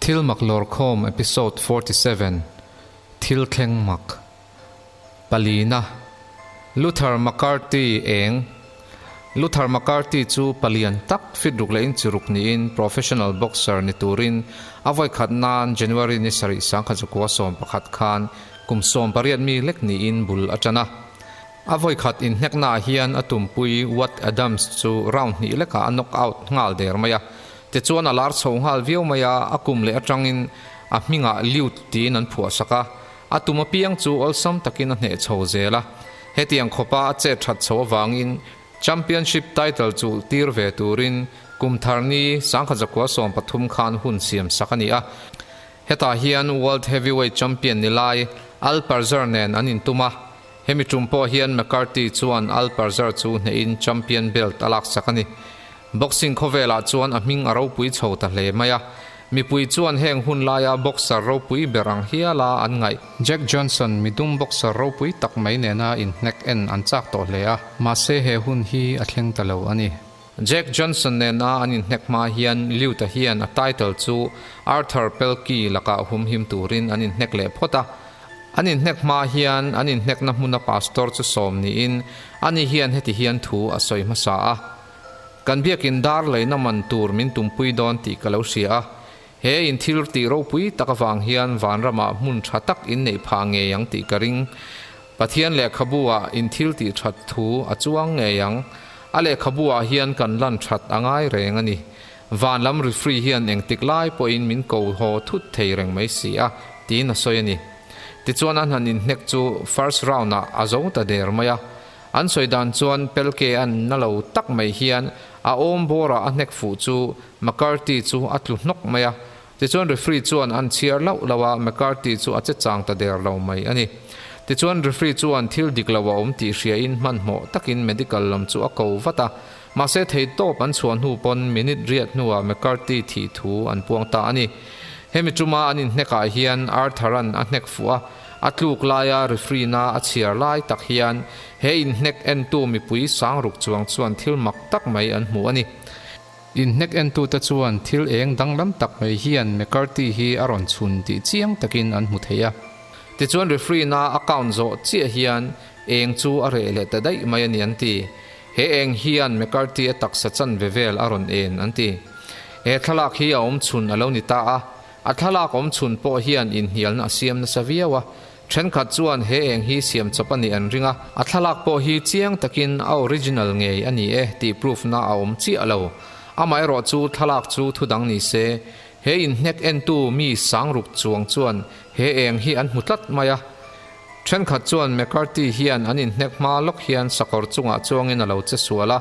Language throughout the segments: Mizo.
Thil mak lawrkhawm Episode 47 Thil thleng mak Palina Luther McCarthy eng Luther McCarthy chu palian tak fit ruk leh inchi ruk niin professional boxer ni turin a vawikhat nan January ni sarih 1911 khan kum 18 mi lek niin bul a tan a. A vawikhat inhneknaah hian a tumpui Watt Adams chu round hnih lekah a knock out nghal der mai a. Tichuan a lar chho nghal viau mai a, a kum leh atangin a hmingah Liut tiin an phuah sak a. A tum apiang chu awlsam takin a hneh chho zel a. Hetiang khawpa a chet that chho avangin Championship title chu tir ve turin kum thar ni 1913 khan hun siam sak a ni a. Hetah hian World Heavyweight Champion ni lai Al Parzer nen an intum a. Hemi tum pawh hian McCarthy chuan Al Parzer chu hnehin champion belt a laksak a ni. Boxing khawvelah chuan a hming a ropui chho ta hle mai a. Mipui chuan heng hun laia boxer ropui ber ang hiala an ngaih. Jack Johnson midum boxer ropui tak mai nena inhnek en an chak tawh hle a, mahse he hun hi a thleng ta lo a ni. Jack Johnson nena an inhnek hma hian Liuta hian a title chu Arthur Pelkey lakah humhim turin an inhnek leh phawt a. An inhnek hma hian an inhnekna hmuna pastor chu sawm niin ani hian heti hian thu a sawi hmasa a, Kan biakin dar leina man tur min tumpui dawn tih ka lo hria a, he in thil tih ropui tak avang hian vanramah hmun tha tak in neih phah ngei ang tih ka ring. Pathian lehkhabu ah in thil tih that thu a chuang ngei ang. A lehkhabu ah hian kan lan that a ngai reng a ni. Van lam referee hian engtik lai pawhin min ko haw thut thei reng mai si a, tiin a sawi a ni. Tichuan an han inhnek chu first round ah a zo ta der mai a. An sawi dan chuan Pelke an na lo tak mai hian a awm bawrah a hnek fuh chu McCarthy chu a tlu hnawk mai a. Tichuan referee chuan an chhiar lauh lauh a, McCarthy chu a che chang ta der lo mai a ni. Tichuan referee chuan thil dik lo a awm tih hriain hmanhmawh takin medical lam chu a ko vat a. Mahse thei tawp an chhuah hnu pawn minute riat hnuah McCarthy thih thu an puang ta a ni. Hemi tuma an inhnekah hian Arthur-a'n a hnek fuh a, a tluk laia referee na a chhiar lai tak hian he inhnek entu mipui sang ruk chuang chuan thil mak tak mai an hmu a ni. Inhnek entute chuan thil eng danglam tak mai hian McCarthy hi a rawn chhun tih chiang takin an hmu thei a. Tichuan referee na a count zawh chiah hian eng chu a reh leh ta daih mai a ni an ti. He eng hian McCarthy a taksa chanve vel a rawn en an ti. He thlalak hi a awm chhun a lo ni ta a, a thlalak awm chhun pawh hian inhnialna a siam nasa viau a. Thenkhat chuan he eng hi siam chawp a nih an ring a, a thlalak pawh hi chiang takin a original ngei a ni e tih proof na a awm chiah lo. Amaherawh chu thlalak chu thudang ni se, he inhnek entu mi sangruk chuang chuan he eng hi an hmu tlat mai a. Thenkhat chuan McCarthy hian an inhnek hma lawk hian sakawr chungah chuangin a lo che sual a,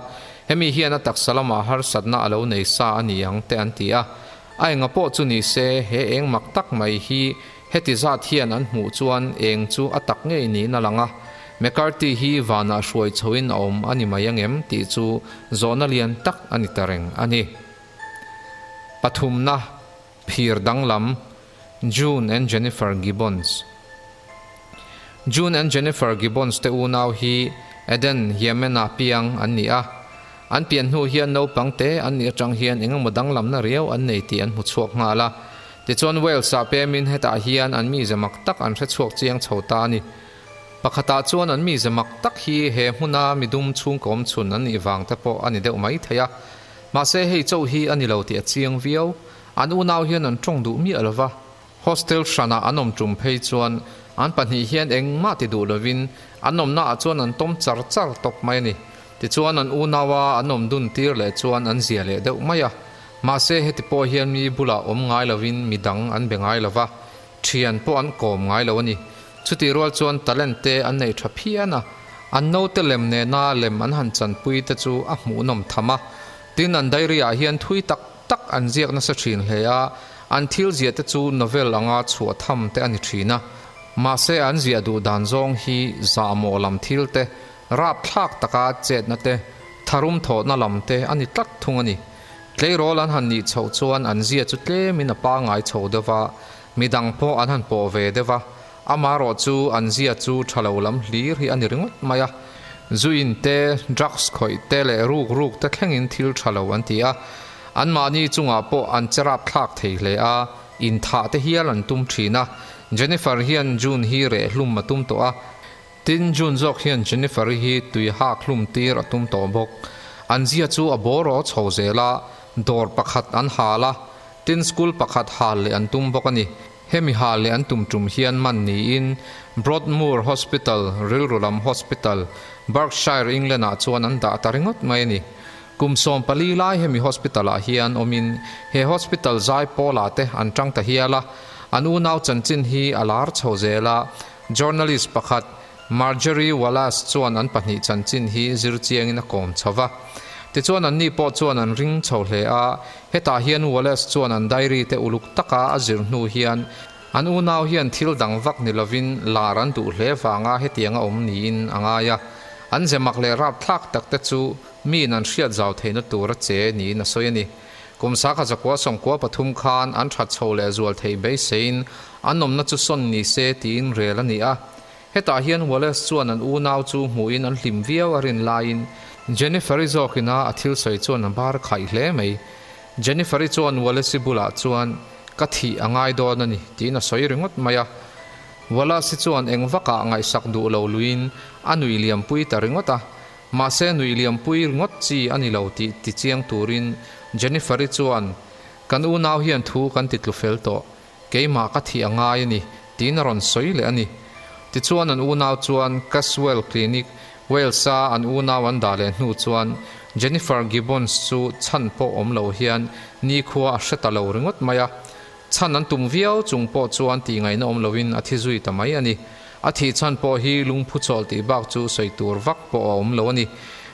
hemi hian a taksa lamah harsatna a lo nei sa a ni ang te an ti a. A enga pawh chu ni se, he eng mak tak mai hi heti zat hian an hmuh chuan eng chu a tak ngei niin a lang a. McCarthy hi vanah hruai chhoin a awm a ni mai angem tih chu zawhna lian tak a ni ta reng a ni. Pathumna. Phir danglam, June and Jennifer Gibbons June and Jennifer Gibbons te unau hi Aden, Yemen-a piang an ni a. An pian hnu hian naupang te an nih atang hian eng emaw danglamna riau an nei tih an hmu chhuak nghal a. Tichuan Wales-ah pemin hetah hian an mize mak tak an hre chhuak chiang chho ta a ni. Pakhatah chuan an mize mak tak hi he hmuna midum chhungkawm chhun an nih vang te pawh a ni deuh mai thei a. Mahse hei chauh hi a ni lo tih a chiang viau. An unau hian an tawng duh miah lo va, hostel hranah an awm tum phei chuan an pahnih hian engmah ti duh lovin an awmnaah chuan an tawm char char tawp mai a ni. Tichuan an unaua an awm dun tir leh chuan an zia leh deuh mai a. Mahse heti pawh hian mi bulah awm ngai lovin mi dang an be ngai lo va, thian pawh an kawm ngai lo a ni. Chutih rual chuan talent te an nei tha phian a, an naute lem nena lem an han chanpui te chu a hmuhnawm tham a. Tin an diary ah hian thui tak tak an ziak nasa thin hle a, an thil ziah te chu novel anga chhuah tham te a ni thin a. Mahse an ziah duh dan zawng hi zahmawh lam thil te, rapthlak taka chetna te, tharum thawhna lam te a ni tlat thung a ni. Tleirawl an han nih chhoh chuan an zia chu tlemin a pangngai chho deuh va, midang pawh an han pawh ve deuh va, amaherawh chu an zia chu tha lo lam hlir hi a ni ringawt mai a. Zu in te, drugs khawih te leh ruk ruk te thlengin thil tha lo an ti a, anmahni chungah pawh an che rapthlak thei hle a. inthah te hial an tum thin a. Jennifer hian June hi reh hlum a tum tawh a, tin June zawk hian Jennifer-i hi tui hak hlum tir a tum tawh bawk. An zia chu a bawraw chho zel a, dawr pakhat an hal a, tin school pakhat hal leh an tum bawk a ni. Hemi hal leh an tum tum hian man niin Broadmoor Hospital, rilru lam hospital, Berkshire, England-ah chuan an dah ta ringawt mai a ni. Kum 14 lai hemi hospital-ah hian awmin he hospital zai pawlah te an tang ta hial a, an unau chanchin hi a lar chho zel a, journalist pakhat Marjorie Wallace chuan an pahnih chanchin hi zir chiangin a kawm chho va. Tichuan anni pawh chuan an ring chho hle a, hetah hian Wallace chuan an diary te uluk taka a zir hnu hian an unau hian thil dang vak ni lovin lar an duh hle vanga hetianga awm niin a ngai a, an ze mak leh rapthlak tak te chu Miin an hriat zau theihna tur a che niin a sawi a ni. Kum sakha zakua 93 khan an that chho leh zual theih beiseiin an awmna chu sawn ni se tiin rel a ni a. Hetah hian Wallace chuan an unau chu hmuhin an hlim viau a rin laiin Jennifer-i zawkina a thil sawi chuan a bar khaih hle mai. Jennifer-i chuan Wallace-i bulah chuan ka thih a ngai dawn a ni tiin a sawi ringawt mai a. Wallace-i chuan eng vakah ngaihsak duh lo luiin a nui liampui ta ringawt a. Mahse nuih liampui ringawt chi a ni lo tih tichiang turin Jennifer-i chuan, Kan unau hian thu kan ti tlu fel tawh, keimah ka thih a ngai a ni, tiin a rawn sawi leh a ni. Tichuan an unau chuan Caswell Clinic, Wales-a an unau an dah leh hnu chuan Jennifer Gibbons chu chhan pawh awm lo hian nikhua a hre ta lo ringawt mai a. Chhan an tum viau chung pawh chuan tihngaihna awm loin a thi zui ta mai a ni. A thih chhan pawh hi lungphu chawl tih bak chu sawi tur vak pawh a awm lo a ni.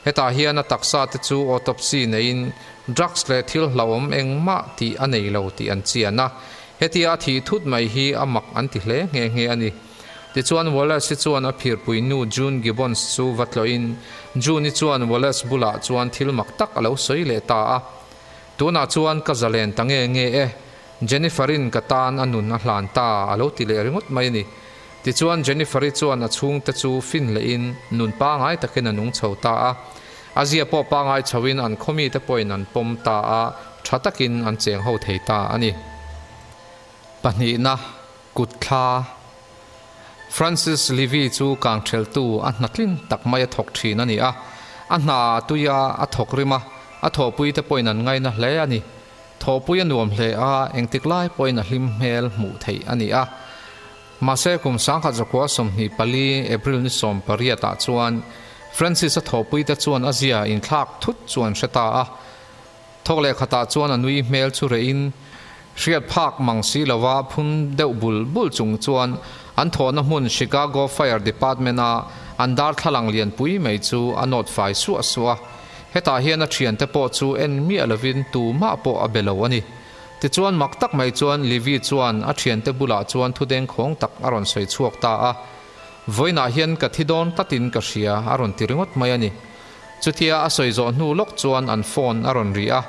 Hetah hian a taksa te chu autopsy neiin drugs leh thil hlauhawm engmah tih a nei lo tih an chian a. Hetia a thih thut mai hi a mak an ti hle nghe nghe a ni. Tichuan Wallace-i chuan a phirpui nu June Gibbons chu va tlawhin June-i chuan Wallace bulah chuan thil mak tak a lo sawi leh ta a. Tunah chuan ka zalen ta nge nge e, Jennifer-in ka tan a nun a hlan ta a lo ti leh ringawt mai a ni. Tichuan Jennifer-i chuan a chhungte chu fin lehin nun pangai takin a nung chho ta a. A zia pawh pangai chhoin an khawmite pawhin an pawm ta a, tha takin an cheng ho thei ta a ni. Pahnihna, Kut thla. Francis Levy chu kangtheltu a hnatlin tak mai a thawk thin a ni a. A hna a tui a, a thawk rim a, a thawhpuite pawhin an ngaina hle a ni. Thawhpui a nuam hle a, engtik lai pawhin a hlim hmel hmuh theih a ni a. Mahse kum 1924 April ni 18 ah chuan Francis-a thawhpuite chuan a zia inthlak thut chu an hre ta a. Thawk leh khatah chuan a nui hmel chu rehin hriat phak mang si lova phun deuh bul bul chung chuan an thawhna hmun Chicago Fire Department-a an darthlalang lianpui mai chu a nawt fai suah suah a. Hetah hian a thiante pawh chu en miah lovin tumah pawh a be lo a ni. Tichuan mak tak mai chuan Livy chuan a thiante bulah chuan thudengkhawng tak a rawn sawi chhuak ta a. Vawiinah hian ka thi dawn tlatin ka hria a rawn ti ringawt mai a ni. Chutia a sawi zawh hnu lawk chuan an phone a rawn ri a.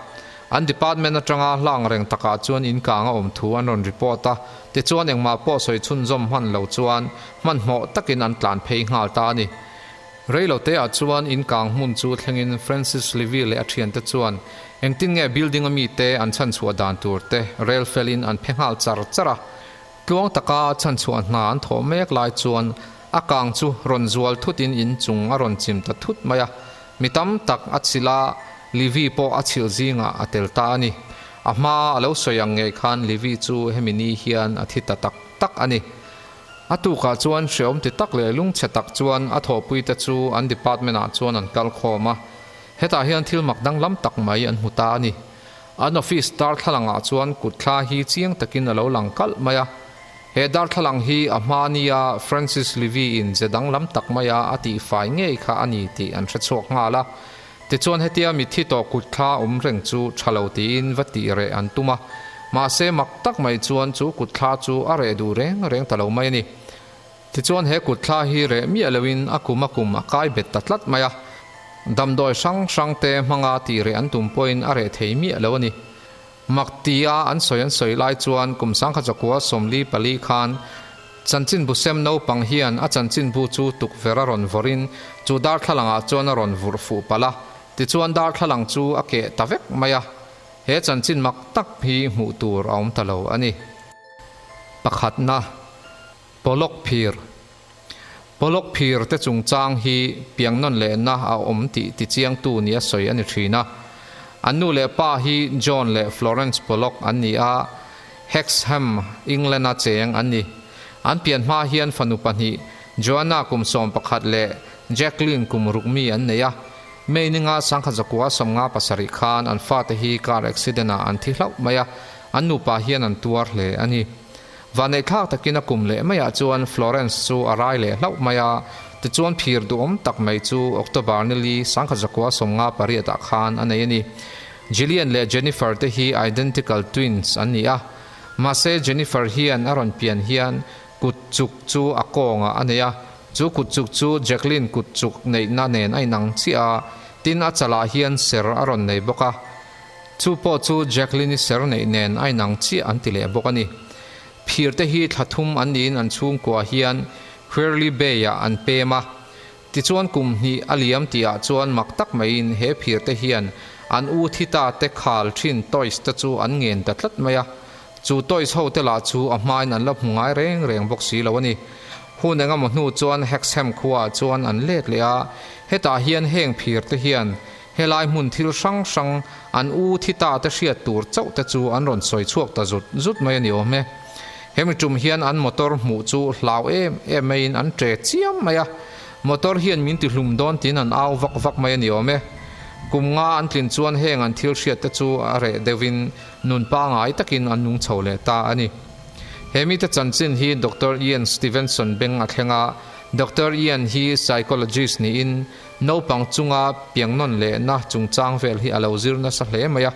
An department atanga hlang reng takah chuan in kang a awm thu an rawn report a, tichuan engmah pawh sawi chhunzawm hman lo chuan hmanhmawh takin an tlan phei nghal ta a ni. Rei lo te ah chuan in kang hmun chu thlengin Francis Levy leh a thiante chuan engtin nge building a mite an chhanchhuah dan tur te rel felin an phe nghal char char a. Tluang taka chhanchhuah hna an thawh mek lai chuan a kang chu rawn zual thutin in chung a rawn chim ta thut mai a. Mi tam tak a chilh a, Levy pawh a chilh zingah a tel ta a ni. A hma a lo sawi ang ngei khan Levy chu hemi ni hian a thi ta tak tak a ni. A tukah chuan hreawm ti tak leh lungchhe tak chuan a thawhpuite chu an department ah chuan an kal khawm a. Hetah hian thil mak danglam tak mai an hmu ta a ni. An office darthlalang ah chuan kut thla hi chiang takin a lo lang kalh mai a. He darthlalang hi a hma nia Francis Levy in ze danglam tak maia a tihfai ngei kha a ni tih an hre chhuak nghal a. Tichuan hetia mitthi tawh kut thla awm reng chu tha lo tiin va tih reh an tum a, mahse mak tak mai chuan chu kut thla chu a reh duh reng reng ta lo mai a ni. Tichuan he kut thla hi reh miah loin a kum a kum a kai bet ta tlat mai a, damdawi hrang hrang te hmanga tih reh an tum pawhin a reh thei miah lo a ni. Mak tia an sawi an sawi lai chuan kum 1944 khan chanchinbu sem naupang hian a chanchinbu chu tukverh a rawn vawrin chu darthlalangah chuan a rawn vurh fuh palh a, tichuan darthlalang chu a keh ta vek mai a. He chanchin mak tak hi hmuh tur a awm ta lo a ni. Pakhatna, Pollock phir. Pollock phir te chungchang hi piangnawn lehna a awm tih tichiangtu nia sawi a ni thin a. An nu leh pa hi John leh Florence Pollock an ni a, Hexham, England-a cheng an ni. An pian hma hian fanu pahnih, Joanna kum 11 leh Jacqueline kum ruk mi an nei a. May ninga sangkhat zakua 57 khan an fate hi car accident-ah an thi hlauh mai a, an nupa hian an tuar hle a ni. Vanneihthlak takin a kum leh maiah chuan Florence chu a rai leh hlauh mai a, tichuan phir duhawm tak mai chu October nili sangkhat zakua 58 ah khan a nei a ni. Jillian leh Jennifer te hi identical twins an ni a, mahse Jennifer hian a rawn pian hian kut chuk chu a kawngah a nei a, chu kut chuk chu Jacqueline kut chuk neihna nen a inang chiah a, tin a chalah hian ser a rawn nei bawk a. Chu pawh chu Jacqueline-i ser neih nen a inang chiah an ti leh bawk a ni. Phir te hi thla thum an niin an chhungkua hian Quirley Bay-ah an pem a. Tichuan kum hnih a liam tihah chuan mak tak maiin he phir te hian an u thi ta te khal thin toys te chu an ngen ta tlat mai a. Chu toys ho te lah chu a hmain an la hmu ngai reng reng bawk si lo a ni. Hun engemaw hnu chuan Hexham khuaah chuan an let leh a, hetah hian heng phir te hian Helai hmun thil hrang hrang an u thi ta te hriat tur chauh te chu an rawn sawi chhuak ta zut zut mai a ni awm e. Hemi tum hian an motor hmuh chu hlau em em maiin an ṭe chiam mai a, motor hian min ti hlum dawn tiin an au vak vak mai a ni awm e. Kum nga an tlin chuan heng an thil hriat te chu a reh deuhin nun pangai takin an nung chho leh ta a ni. He mite chanchin hi Doctor Ian Stevenson beng a thleng a, Doctor Ian hi psychologist niin Naupang chunga piangnawn lehna chungchang vel hi a lo zir nasa hle mai a.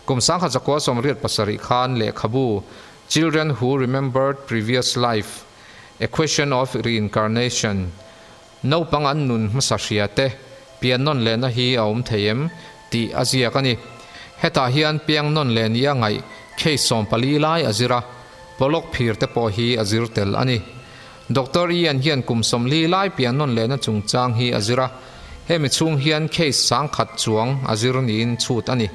Kum 1987 khan lehkhabu Children Who Remembered Previous Life, A Question of Reincarnation, Naupang an nun hmasa hria te, piannawn lehna hi a awm thei em? tih a ziak a ni. Hetah hian piangnawn leh nia ngaih case 14 lai a zir a, Pollock phir te pawh hi a zir tel a ni. Doctor Ian hian kum 40 lai piannawn lehna chungchang hi a zir a, hemi chhung hian case 1000 chuang a zir niin chhut a ni.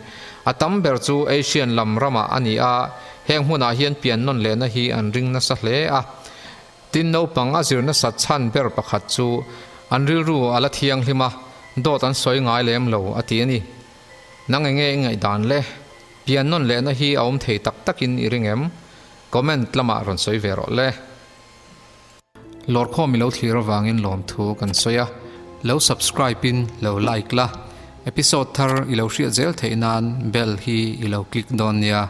A tam ber chu Asian lam ramah a ni a, heng hmunah hian piannawn lehna hi an ring nasa hle a. Tin naupang a zir nasat chhan ber pakhat chu an rilru a la thianghlim a, dawt an sawi ngai lem lo a ti a ni. Nang enge i ngaihdan le? Piannawn lehna hi a awm thei tak takin i ring em? Comment lamah rawn sawi ve rawh le. Lawrkhawm i lo thlir avangin lawmthu kan sawi a, lo subscribe in lo like la, episode thar i lo hriat zel theih nan bell hi i lo click dawn nia.